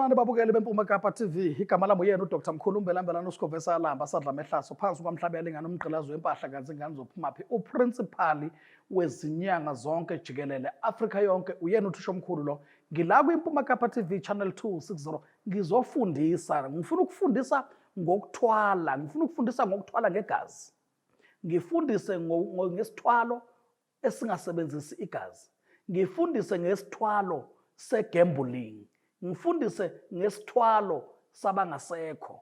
Sanibonani babukeli beMpuma Kapa TV. Igama lami uyena uDr Mkhulu Mbelambelana uSikhove Salamba sadla mehlaso phansi kwamhlaba yalingana umgqilazo wempahla kanti ingane zophuma phi. Uprincipal wezinyanga zonke jikelele Afrika yonke uyena uthisha omkhulu lo. Ngila kwiMpuma Kapa TV channel 260 ngizofundisa, ngifuna ukufundisa ngokuthwala, ngifuna ukufundisa ngokuthwala ngegazi. Ngifundise ngesithwalo esingasebenzisi igazi, ngifundise ngesithwalo segambling, ngifundise ngesithwalo sabangasekho.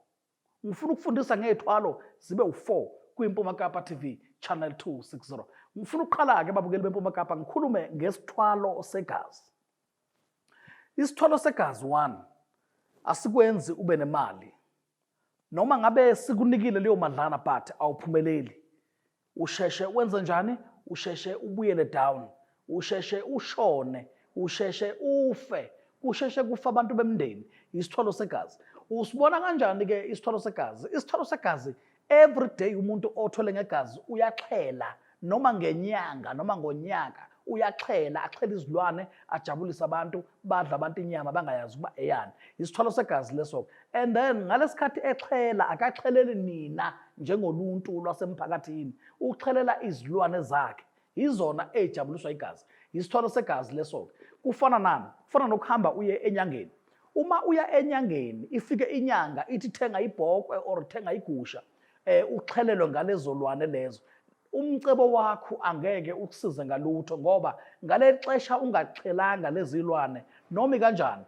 Ngifuna ukufundisa ngey'thwalo zibe u-4 kwiMpuma Kapa TV channel 260. Ngifuna ukuqala-ke babukeli beMpuma Kapa ngikhulume ngesithwalo segazi. Isithwalo segazi 1 asikwenzi ube nemali. Noma ngabe sikunikile leyo madlana but awuphumeleli. Usheshe wenze njani? Usheshe ubuyele down, usheshe ushone, usheshe ufe, kusheshe kufa abantu bemndeni. Isithwalo segazi. Usibona kanjani ke isithwalo segazi? Isithwalo segazi every day umuntu othwele ngegazi uyaxhela noma ngenyanga noma ngonyaka uyaxhela, axhela izilwane, ajabulise abantu, badla abantu inyama bangayazi ukuba eyani. Isithwalo segazi leso. And then ngalesikhathi exhela akaxheleli nina njengoluntu lwasemphakathini, uxhelela izilwane zakhe, izona ezijabuliswa igazi. Isithwalo segazi leso-ke. Kufana nani? Kufana nokuhamba uye enyangeni. Uma uya enyangeni ifike inyanga ithi thenga ibhokwe or thenga igusha, uxhelelwe ngalezo lwane lezo, umcebo wakho angeke ukusize ngalutho, ngoba ngaleli xesha ungaxhelanga lezi lwane noma kanjani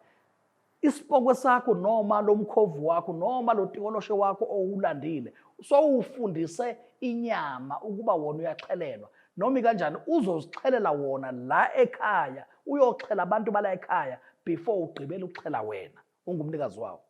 isipokwe sakho noma lo mkhovu wakho noma lo tikoloshe wakho owulandile sowufundise inyama ukuba wona uyaxhelelwa noma kanjani uzozixhelela wona la ekhaya, uyoxhela abantu bala ekhaya before ugqibele ukuxhela wena ungumnikazi wawo.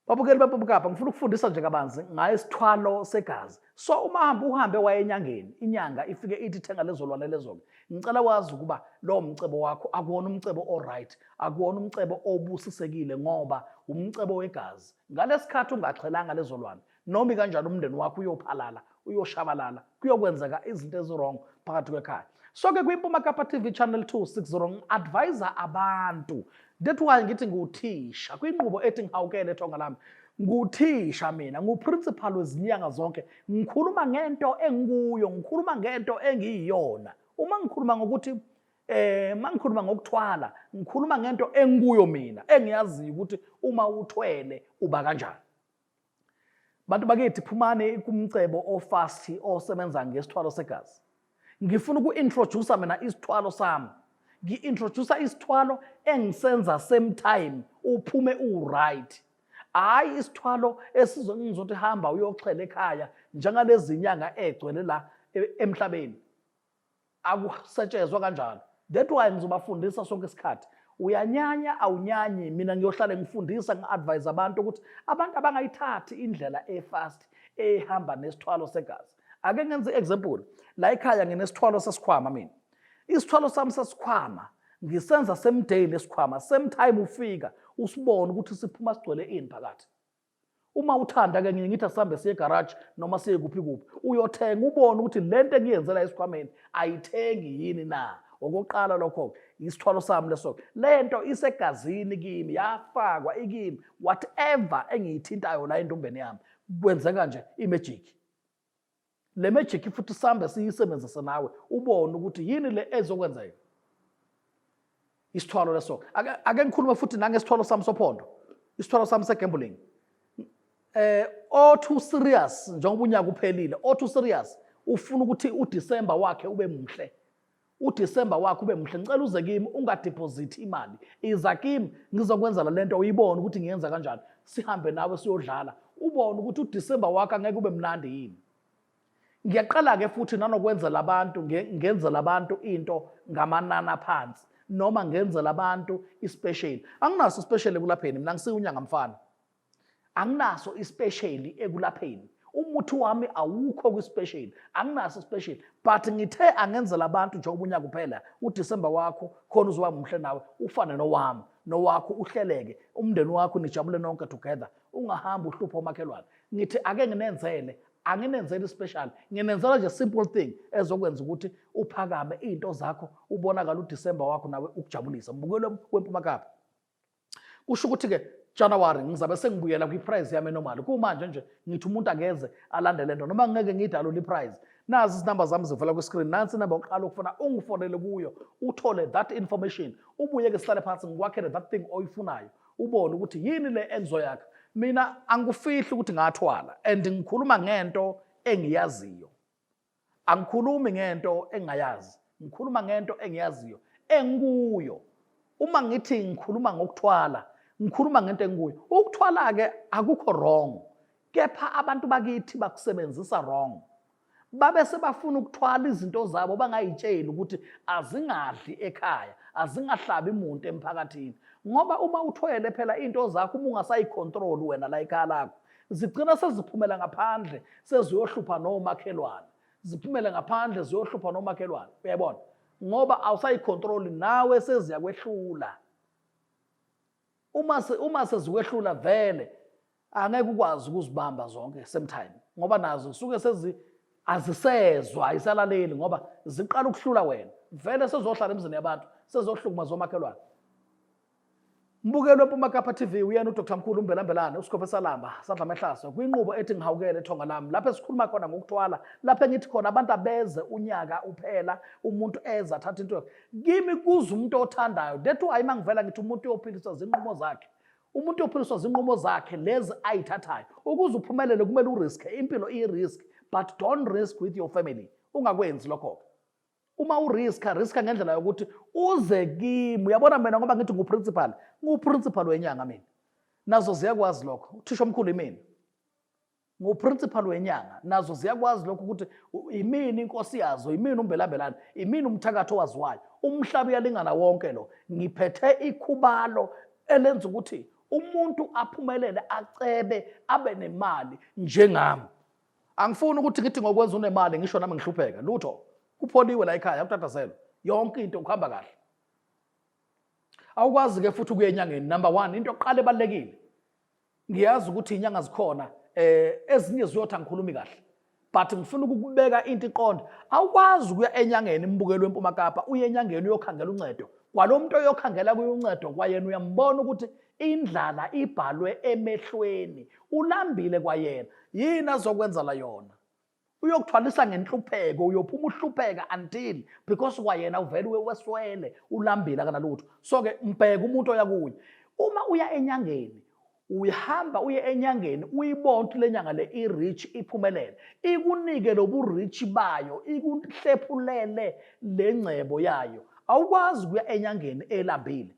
Babukeli beMpuma Kapa, ngifuna ukufundisa nje kabanzi ngayo isithwalo segazi. So uma hamba uhambe waye enyangeni, inyanga ifike ithi thenga lezo lwane lezo-ke. Ngicela wazi ukuba lowo mcebo wakho akuwona umcebo o-right, akuwona umcebo obusisekile ngoba umcebo wegazi. Ngalesikhathi ungaxhelanga lezo lwane, noma kanjani umndeni wakho uyophalala, uyoshabalala, kuyokwenzeka izinto ezi-wrong phakathi kwekhaya. So-ke kwiMpuma Kapa TV channel 260 ngi-advise abantu. That's why ngithi nguthisha kwinqubo ethi ngihawukele ethonga lami. Nguthisha mina, nguprincipal wezinyanga zonke. Ngikhuluma ngento engikuyo, ngikhuluma ngento engiyiyona. Uma ngikhuluma ngokuthi mangikhuluma ngokuthwala, ngikhuluma ngento engikuyo mina, engiyaziyo ukuthi uma uthwele uba kanjani. Bantu bakithi phumani kumcebo ofast osebenza ngesithwalo segazi. Ngifuna uku-introduce mina isithwalo sami. Ngi-introduce isithwalo engisenza same time uphume u-right. Hhayi isithwalo esizothi hamba uyoxhela ekhaya njengalezi nyanga egcwele la emhlabeni. Akusetshezwa kanjalo. That why ngizobafundisa sonke isikhathi. Uyanyanya awunyanyi, mina ngiyohlale ngifundisa ngi-advise abantu ukuthi abantu abangayithathi indlela e-fast ehamba nesithwalo segazi. Ake ngenze i-example. La ekhaya nginesithwalo sesikhwama mina. Isithwalo sami sesikhwama ngisenza same day lesikhwama, same time ufika usibone ukuthi siphuma sigcwele ini phakathi. Uma uthanda ke ngiye ngithi asihambe siye egarage noma siye kuphi kuphi, uyothenga ubone ukuthi lento engiyenzela esikhwameni ayithengi yini na. Okokuqala lokho-ke isithwalo sami leso-ke. Lento isegazini kimi, yafakwa ikimi, whatever engiyithintayo la endumbeni yami kwenzeka nje imagic. Le magic futhi sambe siyisebenzise nawe ubone ukuthi yini le ezokwenzeka. Isithwalo leso. Ake ngikhulume futhi nangesithwalo sami sophondo, isithwalo sami segambling. O too serious njengoba unyaka uphelile, o too serious ufuna ukuthi uDecember wakhe ube muhle. uDecember wakhe ube muhle, ngicela uze kimi ungadeposit imali. Iza kimi ngizokwenzela lento uyibone ukuthi ngiyenza kanjani. Sihambe nawe siyodlala, ubone ukuthi uDecember wakhe angeke ube mnandi yini. Ngiyaqala ke futhi nanokwenzela abantu, ngenzela abantu into ngamanani aphansi noma ngenzela abantu ispecial. Anginaso ispecial ekulapheni mina, ngisiye unyanga mfana. Anginaso ispecial ekulapheni. Umuthi wami awukho kwispecial, anginaso ispecial, but ngithe angenzela abantu njengoba unyaka uphela, uDecember wakho khona uzoba muhle nawe, ufane nowami, nowakho uhleleke, umndeni wakho nijabule nonke together, ungahambi uhlupha omakhelwane. Ngithi ake nginenzele, anginenzeli special, nginenzela nje simple thing ezokwenza ukuthi uphakame izinto zakho, ubonakala uDecember wakho nawe ukujabulisa. Mbukelo weMpuma Kapa. Kusho ukuthi-ke January ngizabe sengibuyela kwi-price yami enormal. Kumanje nje ngithi umuntu akeze alandele nto noma ngeke ngiyidalule i-price. Nazi izinamba zami zivela kwi-screen, nansi inamba yokuqala ukufuna ungifonele kuyo uthole that information, ubuye-ke sihlale phansi ngikwakhele that thing oyifunayo, ubone ukuthi yini le engizoyakha. Mina angikufihli ukuthi ngathwala and ngikhuluma ngento engiyaziyo. Angikhulumi ngento engingayazi, ngikhuluma ngento engiyaziyo engikuyo. Uma ngithi ngikhuluma ngokuthwala, ngikhuluma ngento engikuyo. Ukuthwala-ke akukho wrong, kepha abantu bakithi bakusebenzisa wrong. Babe sebafuna ukuthwala izinto zabo bangayitsheli ukuthi azingadli ekhaya, azingahlabi muntu emphakathini. Ngoba uma uthwele phela into zakho uma ungasayicontrol wena la ekhaya lakho, zigcina seziphumela ngaphandle seziyohlupha nomakhelwane, ziphumele ngaphandle ziyohlupha nomakhelwane. Uyayibona? Ngoba awusayicontrol nawe, seziyakwehlula. Uma sezikwehlula vele angeke ukwazi ukuzibamba zonke same time, ngoba nazo zisuke sezi azisezwa, ayisalaleli, ngoba ziqala ukuhlula wena. Vele sezohlala emzini yabantu, sezohlukumeza omakhelwane. Mbukeli weMpuma Kapa TV, uyena uDr Mkhulu uMbelambelane, uSikhophe Salamba, Sadla Mehlaso, kwinqubo ethi Ngihawukele Thonga Lami, lapho esikhuluma khona ngokuthwala, lapho engithi khona abantu abeze unyaka uphela, umuntu eze athathe into yakhe. Kimi kuza umuntu othandayo. That why uma ngivela ngithi umuntu uyophiliswa zinqumo zakhe. Umuntu uyophiliswa zinqumo zakhe lezi ayithathayo. Ukuze uphumelele kumele urisk, impilo iyi-risk, but don't risk with your family. Ungakwenzi lokho-ke. Uma uriska, riska ngendlela yokuthi uze kimi. Uyabona mina ngoba ngithi nguprincipal, nguprincipal wenyanga mina. Nazo ziyakwazi lokho. Uthisha omkhulu imina. Nguprincipal wenyanga, nazo ziyakwazi lokho ukuthi imini inkosi yazo, imini umbelambelane, imini umthakathi owaziwayo. Umhlaba uyalingana wonke lo. Ngiphethe ikhubalo elenza ukuthi umuntu aphumelele, acebe, abe nemali njengami. Angifuni ukuthi ngithi ngokwenza unemali ngisho nami ngihlupheka. Lutho. Kupholiwe la ekhaya, kutatazelwa. Yonke into kuhamba kahle. Awukwazi ke futhi ukuya enyangeni. Number 1, into yokuqala ebalulekile. Ngiyazi ukuthi inyanga zikhona, ezinye ziyothi angikhulumi kahle. But ngifuna ukukubeka into iqonde. Awukwazi ukuya enyangeni mbukeli weMpuma Kapa, uye enyangeni uyokhangela uncedo. Kwalo muntu oyokhangela kuye uncedo kwayena uyambona ukuthi indlala ibhalwe emehlweni, ulambile kwayena. Yini azokwenzela yona? Uyokuthwalisa ngenhlupheko, uyophuma uhlupheka until, because kwayena uvele weswele, ulambile akanalutho. So ke mbheke umuntu oya kuye. Uma uya enyangeni, uyahamba uye enyangeni uyibone ukuthi le nyanga le i-rich, iphumelele, ikunike lobu rich bayo, ikuhlephulele le ngcebo yayo. Awukwazi ukuya enyangeni elambile,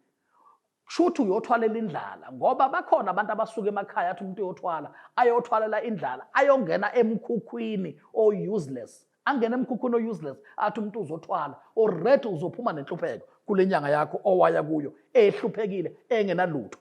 kusho ukuthi uyothwalela indlala, ngoba bakhona abantu abasuka emakhaya athi umuntu uyothwala, ayothwalela indlala, ayongena emkhukhwini o-useless, angene emkhukhwini o-useless, athi umuntu uzothwala already, uzophuma nenhlupheko kule nyanga yakho owaya kuyo ehluphekile engenalutho.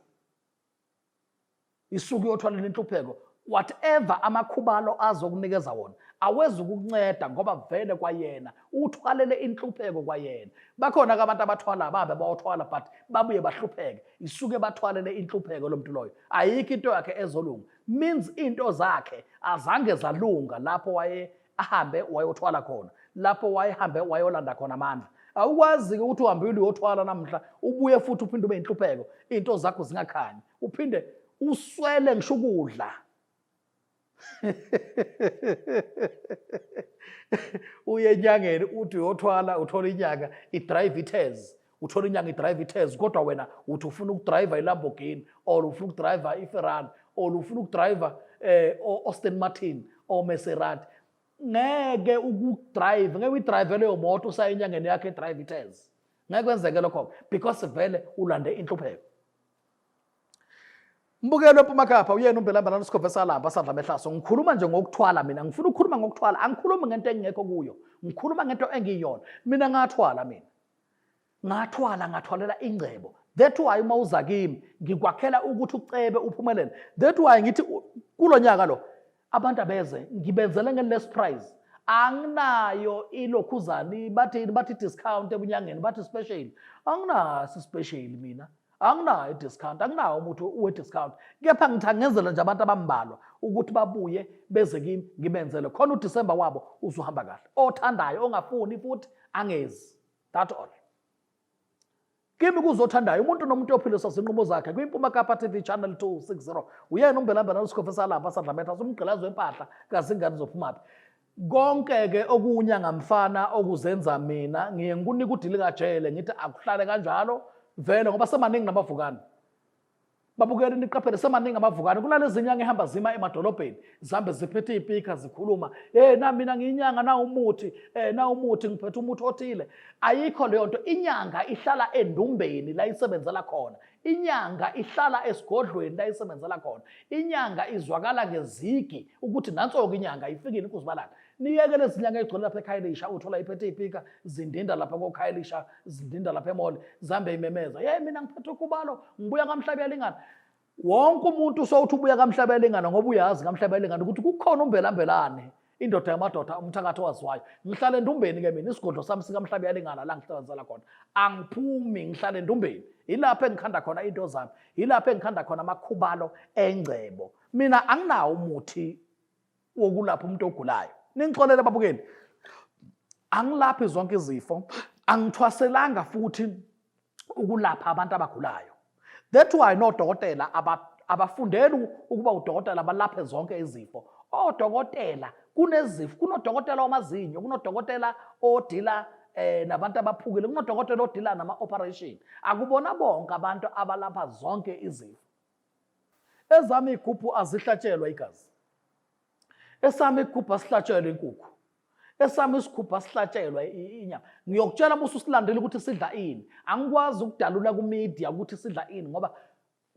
Isuke uyothwalela inhlupheko. Whatever amakhubalo azokunikeza wona awezi ukukunceda, ngoba vele kwayena uthwalele inhlupheko kwayena. Bakhona ke abantu abathwala, babe bayothwala but babuye bahlupheke. Isuke bathwalele inhlupheko lo muntu loyo, ayikho into yakhe ezolunga. Means into zakhe azange zalunga lapho waye ahambe wayothwala khona, lapho wayehambe wayolanda khona amandla. Awukwazi-ke ukuthi uhambile uyothwala namhla ubuye futhi uphinde ube inhlupheko, into zakho zingakhanyi, uphinde uswele ngisho ukudla. Uye enyangeni uthi uyothwala, uthola inyanga i-drive iTazz, uthola inyanga i-drive iTazz, kodwa wena uthi ufuna ukudrive iLamborghini or ufuna ukudrive iFerrari or ufuna ukudrive Aston Martin or Maserati. Ngeke ukudrive, ngeke uyidrive leyo moto usaya enyangeni yakho edrive iTazz. Ngeke kwenzeke lokho because vele ulande inhlupheko. Mbukeli weMpuma Kapa, uyena uMbelambelane uSikhove Salamba Sadla Mehlaso. Ngikhuluma nje ngokuthwala mina, ngifuna ukukhuluma ngokuthwala, angikhulumi ngento engingekho kuyo, ngikhuluma ngento engiyiyona. Mina ngathwala, mina ngathwala, ngathwalela ingcebo. That why uma uza kimi ngikwakhela ukuthi ucebe uphumelele. That why ngithi kulo nyaka lo abantu abeze ngibenzele nge-less price. Anginayo ilokhuzani, bathi bathi discount ebunyangeni, bathi special. Anginaso special mina, anginayo i-discount, anginawo umuthi we-discount, kepha ngithi angenzele nje abantu abambalwa ukuthi babuye beze kimi ngibenzele khona uDisemba wabo uzohamba kahle. Othandayo, ongafuni futhi angezi. That all. Kimi kuzothandayo umuntu nomuntu ophilisa izinqumo zakhe kwiMpuma Kapa TV Channel 260. Uyena uMbelambela uSikhofe salapha sadlametha umgqilazi wempahla kazingane zophumaphi. Konke-ke okunya ngamfana okuzenza mina ngiye ngikunika udilikajele ngithi akuhlale kanjalo vele ngoba semaningi namavukane. Babukele niqaphele semaningi amavukane kunalezi nyanga ehamba zima emadolobheni zihambe ziphethe iy'pikha zikhuluma hey na mina ngiyinyanga na umuthi na umuthi ngiphethe umuthi othile. Ayikho leyo nto. Inyanga ihlala endumbeni la isebenzela khona, inyanga ihlala esigodlweni la isebenzela khona, inyanga izwakala ngezigi ukuthi nanso-ke inyanga ifikile inkuzibalanga. Niyeke lezi nyanga ey'gcwele lapha eKhayelitsha, uthola iphethe iy'pika zindinda lapha koKhayelitsha, zindinda lapha emall, zihambe imemeza ye mina ngiphethe ukhubalo ngibuya kaMhlabuyalingana. Wonke umuntu usowuthi ubuya kaMhlabuyalingana ngoba uyazi kaMhlabuyalingana ukuthi kukhona uMbelambelane, indoda yamadoda, umthakathi owaziwayo. Ngihlala endumbeni-ke mina, isigodlo sami sikaMhlabuyalingana la ngihlala khona. Angiphumi, ngihlala endumbeni. Yilapho engikhanda khona into zami, yilapho engikhanda khona amakhubalo engcebo. Mina anginawo umuthi wokulapha umuntu ogulayo. Ningixolele babukeli, angilaphi zonke izifo, angithwaselanga futhi ukulapha abantu abagulayo. That's why nodokotela abafundeli ukuba udokotela balaphe zonke izifo. Odokotela kunezifo, kunodokotela wamazinyo, kunodokotela odila nabantu abaphukile, kunodokotela odila nama-operation. Akubona bonke abantu abalapha zonke izifo. Ezami igubhu azihlatshelwa igazi, esami igubhu asihlatshelwa inkukhu, esami isigubhu asihlatshelwa inyama. Ngiyokutshela uma ususilandela ukuthi sidla ini. Angikwazi ukudalula ku-media ukuthi sidla ini ngoba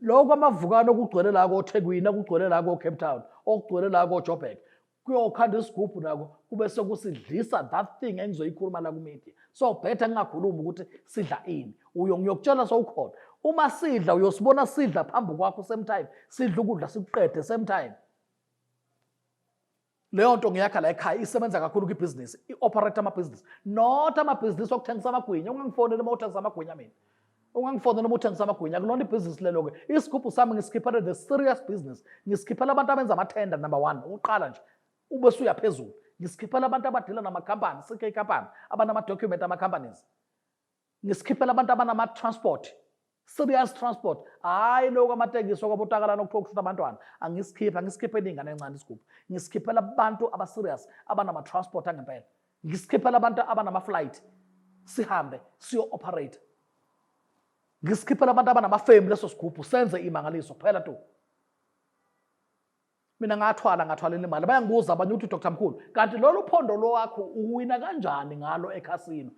lokho amavukane okugcwele la koThekwini, okugcwele la ko-Cape Town, okugcwele la ko-Joburg, kuyokhanda isigubhu nako kube sekusidlisa that thing engizoyikhuluma la ku-media. So better ngingakhulumi ukuthi sidla ini. Ngiyokutshela sowukhona. Uma sidla uyosibona sidla phambi kwakho same time, sidla ukudla sikuqede same time. Leyo nto ngiyakha la ekhaya, isebenza kakhulu kwibhizinisi, i-operate amabhizinisi, not amabhizinisi okuthengisa amagwinya. Ungangifoneli uma uthengisa amagwinya mina, ungangifoneli uma uthengisa amagwinya, akulona ibhizinisi lelo-ke. Isigubhu sami ngisikhiphele the serious business, ngisikhiphela abantu abenza amathenda number 1, uqala nje ube suya phezulu. Ngisikhiphela abantu abadila namakhampani, CK company, abanama-document ama-companies. Ngisikhiphela abantu abanama-transport, serious transport, hhayi lokhu amatekisi okwabotakalana okuthiwa kushutha abantwana. Angisikhiphi, angisikhipheli iy'ngane encane isigubhu. Ngisikhiphela abantu aba-serious, abanama-transport angempela. Ngisikhiphela abantu abanama-flight, sihambe siyo-operate. Ngisikhiphela abantu abanamafemu leso sigubhu, senze imangaliso kuphela tu. Mina ngathwala, ngathwalela imali. Bayangibuza abanye ukuthi Dr Mkhulu, kanti lolu phondo lwakho uwina kanjani ngalo ekhasino?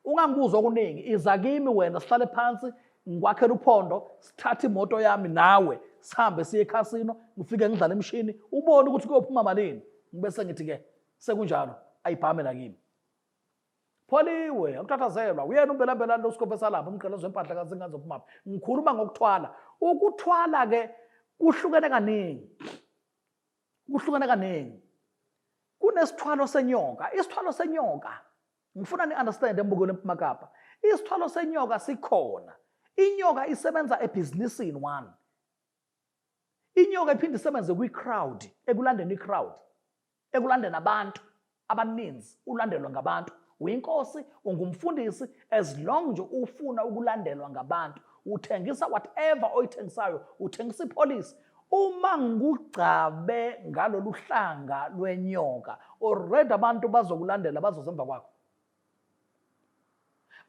Ungangibuza okuningi, iza kimi wena sihlale phansi, ngikwakhele uphondo, sithathe imoto yami nawe, sihambe siye ekhasino, ngifike ngidlale emshini, ubone ukuthi kuyophuma malini. Ngibese ngithi-ke sekunjalo, ayibhame nakimi. Pholiwe, akuthathazelwa, uyena uMbelambelane lo Sikhophe salapha, umgqelazi wempahla kazingane zophumaphi. Ngikhuluma ngokuthwala. Ukuthwala-ke kuhlukene kaningi. Kuhlukene kaningi. Kunesithwalo senyoka. Isithwalo senyoka, ngifuna ni-understand embukweni eMpuma Kapa. Isithwalo senyoka sikhona. Inyoka isebenza ebhizinisini one. Inyoka iphinde isebenze kwi-crowd, ekulandeni i-crowd, ekulandeni abantu abaninzi, ulandelwa ngabantu. Uyinkosi, ungumfundisi, as long nje ufuna ukulandelwa ngabantu, uthengisa whatever oyithengisayo, uthengisa ipolisi. Uma ngikugcabe ngalolu hlanga lwenyoka, already abantu bazokulandela, bazoza emva kwakho.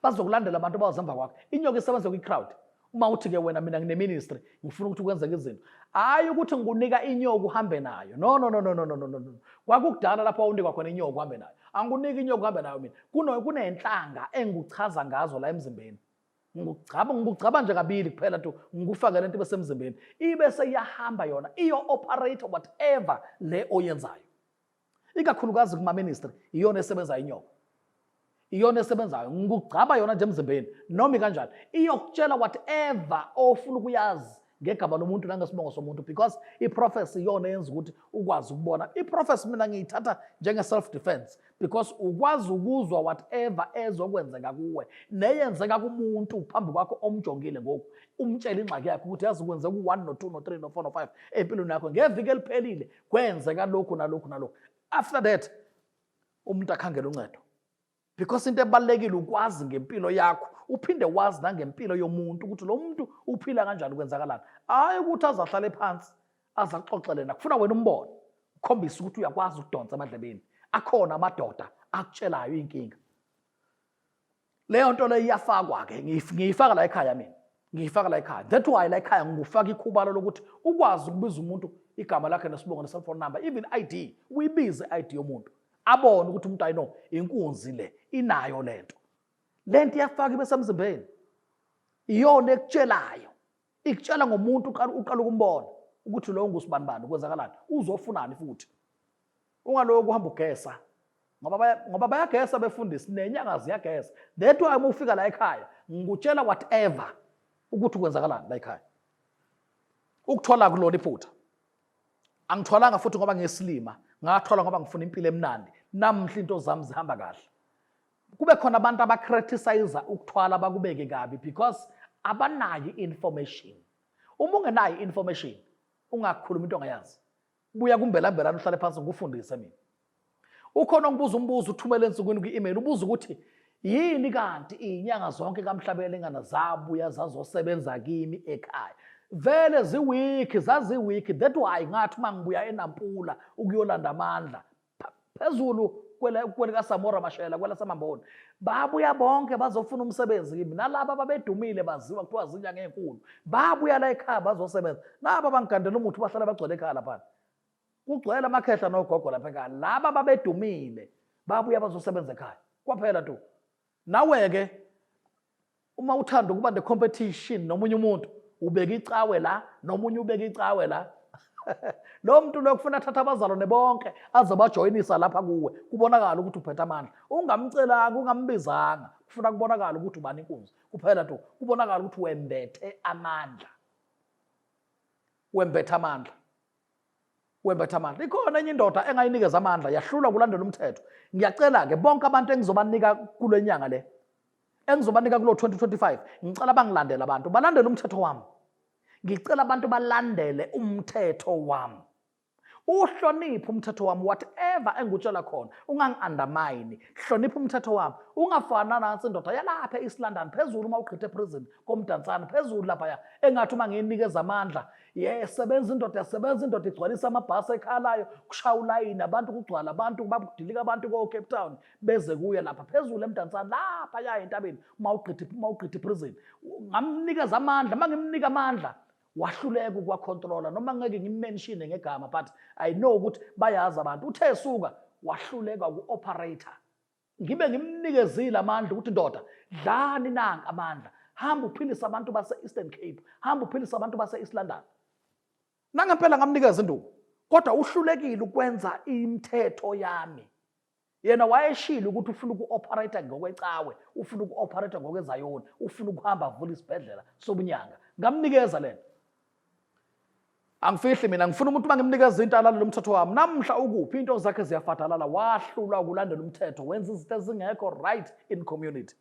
Bazokulandela abantu bazoza emva kwakho. Inyoka isebenza kwi-crowd. Uma uthi-ke wena mina ngine-ministry, ngifuna ukuthi kwenzeke izinto. Hhayi ukuthi ngikunika inyoka uhambe nayo. No, no, no, no, no, no, no, no, no. Kwakukudala lapho wawunikwa khona inyoka uhambe nayo. Angikuniki inyoka uhambe nayo mina. Kunenhlanga engikuchaza ngazo la emzimbeni. Ngikugcaba nje kabili kuphela tu, ngikufake lento ibe semzimbeni. Ibe seyiyahamba yona, iyo-operate whatever le oyenzayo. Ikakhulukazi kuma-ministry, iyona esebenza inyoka. Iyona esebenzayo, ngikugcaba yona nje emzimbeni, noma ikanjani. Iyokutshela whatever ofuna ukuyazi ngegama lomuntu nangesibongo somuntu, because i-prophecy iyona eyenza ukuthi ukwazi ukubona. I-prophecy mina ngiyithatha njenge-self defense, because ukwazi ukuzwa whatever ezokwenzeka kuwe neyenzeka kumuntu phambi kwakho omjongile ngoku, umtshele ingxaki yakhe ukuthi yazi kwenzeka u-1 no-2 no-3 no-4 no-5 empilweni yakho ngeviki eliphelile, kwenzeka lokhu nalokhu nalokhu. After that umuntu akhangele uncedo, Because into ebalulekile ukwazi ngempilo yakho, uphinde wazi nangempilo yomuntu ukuthi lo muntu uphila kanjani, kwenzakalani. Hhayi ukuthi aze ahlale phansi aze axoxele na, kufuna wena umbone, ukhombise ukuthi uyakwazi ukudonsa emadlebeni. Akhona amadoda akutshelayo iy'nkinga. Leyo nto leyo iyafakwa-ke, ngiyifaka la ekhaya mina, ngiyifaka la ekhaya. That why la ekhaya ngikufaka ikhubalo lokuthi ukwazi ukubiza umuntu igama lakhe nesibongo ne-cellphone number, even ID, uyibize i-ID yomuntu, abone ukuthi umuntu ayino inkunzi le inayo lento. Lento iyafaka ibe semzimbeni, iyona ekutshelayo, ikutshela ngomuntu uqala ukumbona ukuthi lo ngusibanibani, kwenzakalani, uzofunani futhi. Ungaloku uhamba ugesa, ngoba bayagesa befundisi, nenyanga ziyagesa. That why uma ufika la ekhaya ngikutshela whatever ukuthi kwenzakalani la ekhaya. Ukuthola kulona iphutha angithwalanga futhi ngoba ngiyisilima, ngathwala ngoba ngifuna impilo emnandi. Namhla into zami zihamba kahle. Kube khona abantu abacriticize ukuthwala bakubeke kabi because abanayo i-information. Uma ungenayo i-information ungakhuluma into ongayazi. Buya kumbelambelana uhlale phansi ngikufundise mina. Ukhona ongibuza umbuzo uthumele ensukwini kwi-email, ubuza ukuthi yini kanti iy'nyanga zonke kaMhlabuyalingana zabuya zazosebenza kimi ekhaya. Vele ziwiki, zaziwiki. That why ngathi uma ngibuya eNampula ukuyolanda amandla phezulu kwelikaSamora Mashela kwelaseMamboni, babuya bonke bazofuna umsebenzi kimi. Nalaba ababedumile baziwa kuthiwa zinyanga ey'nkulu babuya la ekhaya bazosebenza. Naba bangigandela umuthi bahlala bagcwele ekhaya laphana, kugcwele amakhehla nogogo lapha ekhaya. Laba babedumile babuya bazosebenza ekhaya kwaphela tu. Nawe-ke uma uthanda ukuba ne-competition nomunye umuntu, ubeka icawe la nomunye ubeka icawe la, lo muntu lo kufuna athathe abazalwane bonke aze bajoyinisa lapha kuwe, kubonakala ukuthi uphethe amandla. Ungamcelanga, ungambizanga, kufuna kubonakala ukuthi ubani inkunzi kuphela tu, kubonakala ukuthi wembethe amandla, wembethe amandla, wembethe amandla. Ikhona enye indoda engayinikeza amandla yahlulwa kulandela umthetho. Ngiyacela-ke bonke abantu engizobanika kule nyanga le, engizobanika kulo 2025, ngicela bangilandele abantu, balandele umthetho wami. Ngicela abantu balandele umthetho wami, uhloniphe umthetho wami, whatever engikutshela khona ungangi-undermine, hlonipha umthetho wami. Ungafana nansi indoda yalapha e-East London phezulu, uma ugqithe eprison koMdantsane phezulu laphaya, engathi uma ngiyinikeza amandla yesebenza indoda, yasebenza indoda igcwalisa amabhasi ekhalayo, kushaya ulayini abantu, kugcwala abantu, bakudilika abantu ko-Cape Town beze kuye lapha phezulu eMdantsane lapha ya entabeni, uma ugqithe prison. Ngamnikeza amandla, uma ngimnika amandla wahluleka ukuwacontrola. Noma ngeke ngimmenshine ngegama, but I know ukuthi bayazi abantu. Uthe suka wahluleka uku-operate, ngibe ngimnikezile amandla ukuthi ndoda dlani nanka amandla, hamba uphilise abantu base-Eastern Cape, hamba uphilise abantu base-East London. Nangempela ngamnikeza induku, kodwa uhlulekile ukwenza imithetho yami. Yena wayeshilo ukuthi ufuna uku-operate ngokwecawe, ufuna uku-operate ngokwezayoni, ufuna ukuhamba avule isibhedlela sobunyanga. Ngamnikeza lento. Angifihli mina, ngifuna umuntu uma ngimnikeza into alalele umthetho wami. Namhla ukuphi, into zakhe ziyafadalala, wahlulwa ukulandela umthetho, wenza izinto ezingekho right in community.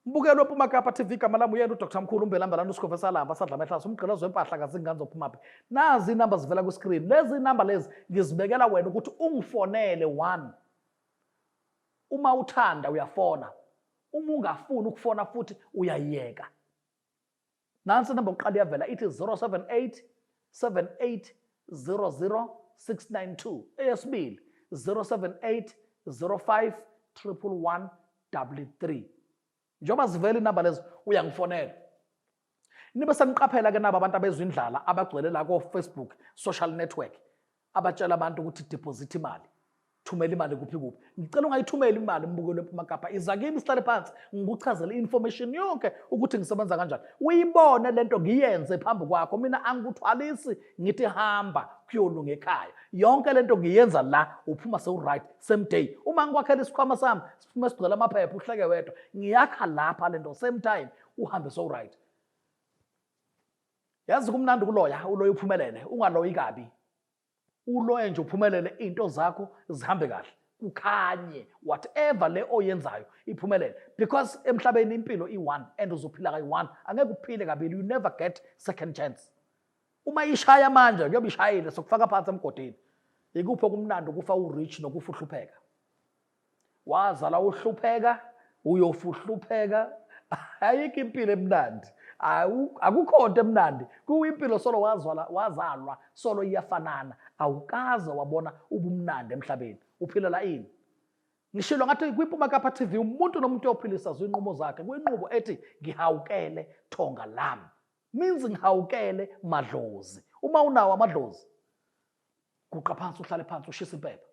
Mbukelo wePuma Kapa TV, igama lami uyena uDr Mkhulu uMbelambelana uSikhove Salamba sadla amehlaso umgqilazo wempahla kazingane zophumaphi. Nazi inamba zivela kwiscreen. Lezi inamba lezi ngizibekela wena ukuthi ungifonele one. Uma uthanda uyafona, uma ungafuni ukufona futhi uyayeka. Nansi inamba yokuqala iyavela, ithi 078 78 00 692. Eyesibili 078 05 111 33. Njengoba zivela inamba lezo uyangifonela. Nibe seniqaphela ke nabo abantu abezwa indlala abagcwele la ko-Facebook social network, abatshela abantu ukuthi deposit imali, thumela imali kuphi kuphi. Ngicela ungayithumeli imali, mbukelo ePuma Kapa. Iza kimi sihlale phansi ngikuchazele i-information yonke ukuthi ngisebenza kanjani, uyibone lento ngiyenze phambi kwakho. Mina angikuthwalisi ngithi hamba kuyolunga ekhaya. Yonke lento ngiyenza la, uphuma sewu-right same day. Uma ngikwakhela isikhwama sami siphume sigcwele amaphepha, uhleke wedwa. Ngiyakha lapha lento same time, uhambe sewu-right. Yazi kumnandi ukuloya, uloya uphumelele, ungaloyi kabi, uloye nje uphumelele, into zakho zihambe kahle, kukhanye, whatever le oyenzayo iphumelele, because emhlabeni impilo i-one and uzophila kayi-one, angeke uphile kabili. You never get second chance. Uma ishaya manje kuyobe ishayile, sokufaka phansi emgodini. Ikuphi okumnandi, ukufa u-rich nokufa uhlupheka? Wazalwa uhlupheka, uyofa uhlupheka. Ayikho impilo emnandi. Akukho nto emnandi. Kuyimpilo solo wazwala wazalwa solo iyafanana. Awukaze wabona ubumnandi emhlabeni. Uphilela ini? Ngishilo ngathi kwiMpuma Kapa TV umuntu nomuntu uyophilisa zinqumo zakhe kwinqubo ethi ngihawukele thonga lami. Means ngihawukele madlozi. Uma unawo amadlozi guqa phansi uhlale phansi ushisa impepha.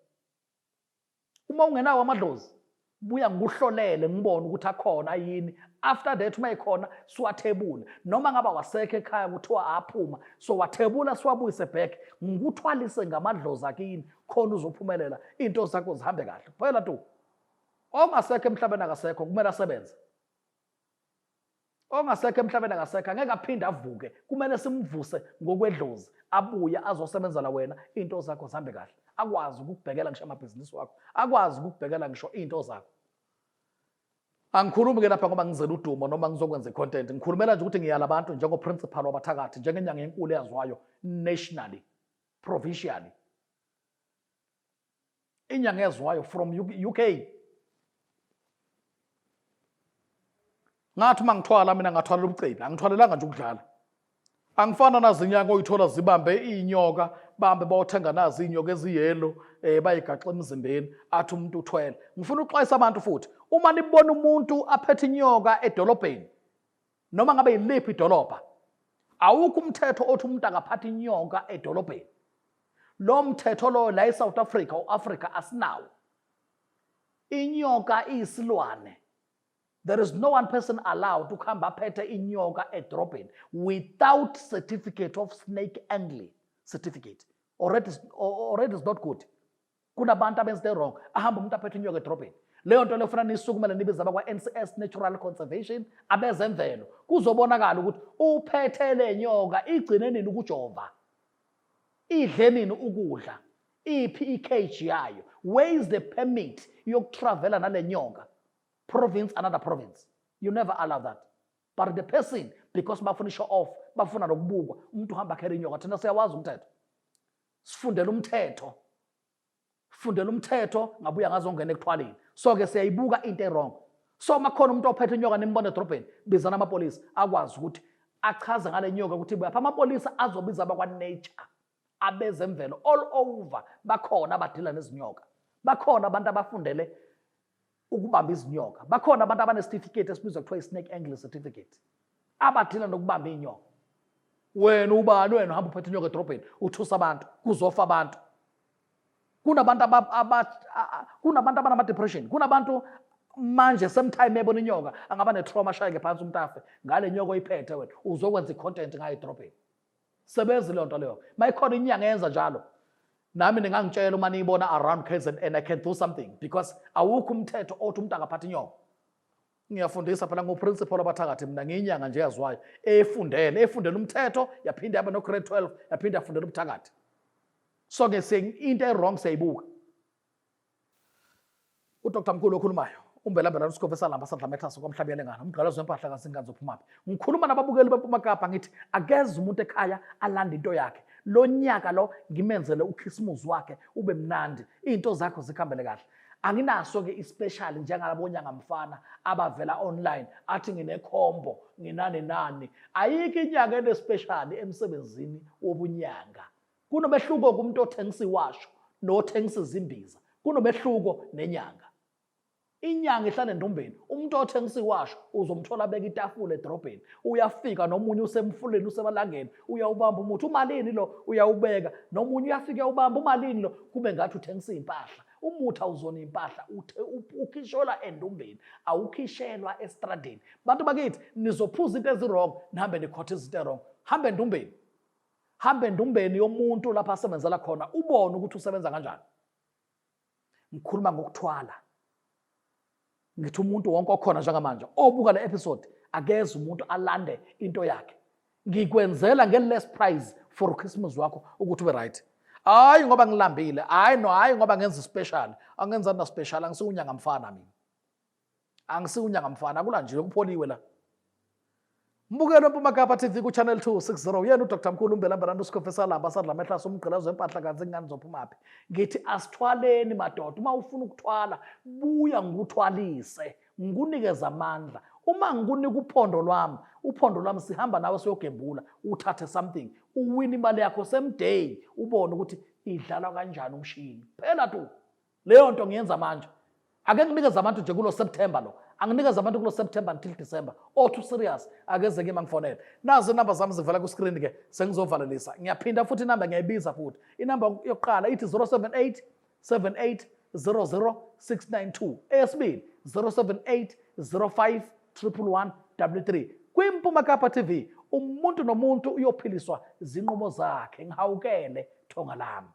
Uma ungenawo amadlozi buya ngikuhlolele ngibone ukuthi akhona yini after that uma ekhona siwathebule noma ngaba wasekho ekhaya kuthiwa aphuma so wathebula siwabuyise back ngikuthwalise ngamadlozi akini khona uzophumelela into zakho zihambe kahle kuphela tu ongasekho emhlabeni akasekho kumele asebenze Ongasekho emhlabeni akasekho angeke aphinde avuke kumele simvuse ngokwedlozi abuye azosebenzela wena into zakho zihambe kahle akwazi ukukubhekela ngisho amabhizinisi wakho akwazi ukukubhekela ngisho into zakho angikhulumi ke lapha ngoba ngizela udumo noma ngizokwenza i-content ngikhulumela nje ukuthi ngiyala abantu njengo-principal wabathakathi njengenyanga enkulu eyaziwayo nationally provincially inyanga ezwayo from UK ngathi uma ngithwala mina ngathwalela ubucebi angithwalelanga nje ukudlala angifana nazinyanga oyithola zibambe iy'nyoka bambe bawothenga nazi iy'nyoka eziyelo um bayigaxa emzimbeni athi umuntu uthwele ngifuna ukuxwayisa abantu futhi uma nibona umuntu aphethe inyoka edolobheni noma ngabe yiliphi idolobha awukho umthetho othi umuntu akaphatha inyoka edolobheni lo mthetho loyo la eSouth Africa uAfrica asinawo inyoka iyisilwane there is no one person allowed ukuhamba aphethe inyoka edrobheni without certificate of snake angling certificate already, already is not good kunabantu abenza into wrong ahamba umuntu aphethe inyoka edrobheni leyo nto leyo funa nisukumele nibize abakwa-ncs natural conservation abezemvelo kuzobonakala ukuthi uphethe le nyoka igcine nini ukujova idle nini ukudla iphi i-cage yayo where is the permit yokutravela nale nyoka province another province you never allow that but the person because bafuna i-show off bafuna nokubukwa umuntu uhamba akhele inyoka thina siyawazi umthetho sifundela umthetho fundela umthetho ngabuya ngazongena ekuthwaleni so ke siyayibuka into erong so uma khona umuntu ophethe inyoka nimbona edrobheni bizana amapolisa akwazi ukuthi achaze ngale nyoka ukuthi ibuyaphi amapolisa azobiza abakwa-nature abezemvelo all over bakhona abadila nezinyoka bakhona abantu abafundele ukubamba izinyoka bakhona abantu abanesitifiketi esibizwa kuthiwa i-snake angle certificate abadila nokubamba iy'nyoka wena ubani wena uhamba uphethe inyoka edrobheni uthusa abantu kuzofa abantu kunabantu kunabantu abanama-depression kunabantu manje same time ebona inyoka angaba ne-trauma ashayeke phansi umuntu afe ngale nyoka oyiphethe wena uzokwenza i-content ngayo edrobheni sebenzi leyo nto leyo mayikhona inyanga eyenza njalo nami ningangitshela uma niyibona around KZN I can do something because awukho umthetho othi umuntu akaphatha inyoka ngiyafundisa phela ngoprincipal abathakathi mina ngiyinyanga nje yaziwayo efundele efundela umthetho yaphinde yaba no-grade 12 yaphinde yafundela ubuthakathi so ke into e-wrong siyayibuka uDr Mkhulu okhulumayo umbelambela uSikhofe esalamba sadla amehlaso kwamhlaba yalengana umgqalazo wempahla kazinganzo phumaphi ngikhuluma nababukeli beMpuma Kapa ngithi akeze umuntu ekhaya alande into yakhe lo nyaka lo ngimenzele ukhisimuzi wakhe ube mnandi izinto zakho zikhambele kahle anginaso ke ispecial njengalabo nyanga mfana abavela online athi nginekhombo nginani nani ayikho inyanga enespecial emsebenzini wobunyanga Kunomehluko kumuntu othengisa iwasho nothengisa izimbiza. Kunomehluko nenyanga. Inyanga ihlala endumbeni. Umuntu othengisa iwasho uzomthola abeka itafula edrobheni. Uyafika nomunye usemfuleni usemalangeni, uyawubamba umuthi umalini lo uyawubeka. Nomunye uyafika uyawubamba umalini lo kube ngathi uthengisa impahla. Umuthi awuzona impahla ukhishelwa endumbeni, awukhishelwa estradeni. Bantu bakithi nizophuza into ezi-wrong nihambe nikhotha izinto e-wrong. Hambe endumbeni. Hamba endumbeni yomuntu lapho asebenzela khona ubone ukuthi usebenza kanjani. Ngikhuluma ngokuthwala. Ngithi umuntu wonke okhona njengamanje obuka le episode akeze umuntu alande into yakhe. Ngikwenzela nge-less price for Christmas wakho ukuthi ube right. Hayi ngoba ngilambile, hayi no, hayi ngoba ngenza special. Angenzani na special, angisiwunyanga mfana mina. Angisiwunyanga mfana, akula nje kupholiwe la. Mbukelo Mpuma Kapa TV ku Channel 260 yena uDr Mkhulu Mbelambelana uSikhofe salamba sadla amehla umgqilazo wempahla kanti ingane zophumaphi. Ngithi asithwaleni madoda, uma ufuna ukuthwala buya ngikuthwalise, ngikunikeze amandla. Uma ngikunika uphondo lwami, uphondo lwami sihamba nawe siyogembula, uthathe something, uwine imali yakho same day, ubone ukuthi idlalwa kanjani umshini. Phela tu. Leyo nto ngiyenza manje. Ake nginikeze abantu nje kulo September lo. Anginikeze abantu kulo September until December. Othi serious akeze kimi angifonele. Nazo inamba zami zivela ku screen ke sengizovalelisa. Ngiyaphinda futhi inamba ngiyayibiza futhi. Inamba yokuqala ithi 078 78 00 692. Eyesibili 078 05 111 3. KwiMpuma Kapa TV umuntu nomuntu uyophiliswa zinqumo zakhe. Ngihawukele thonga lami.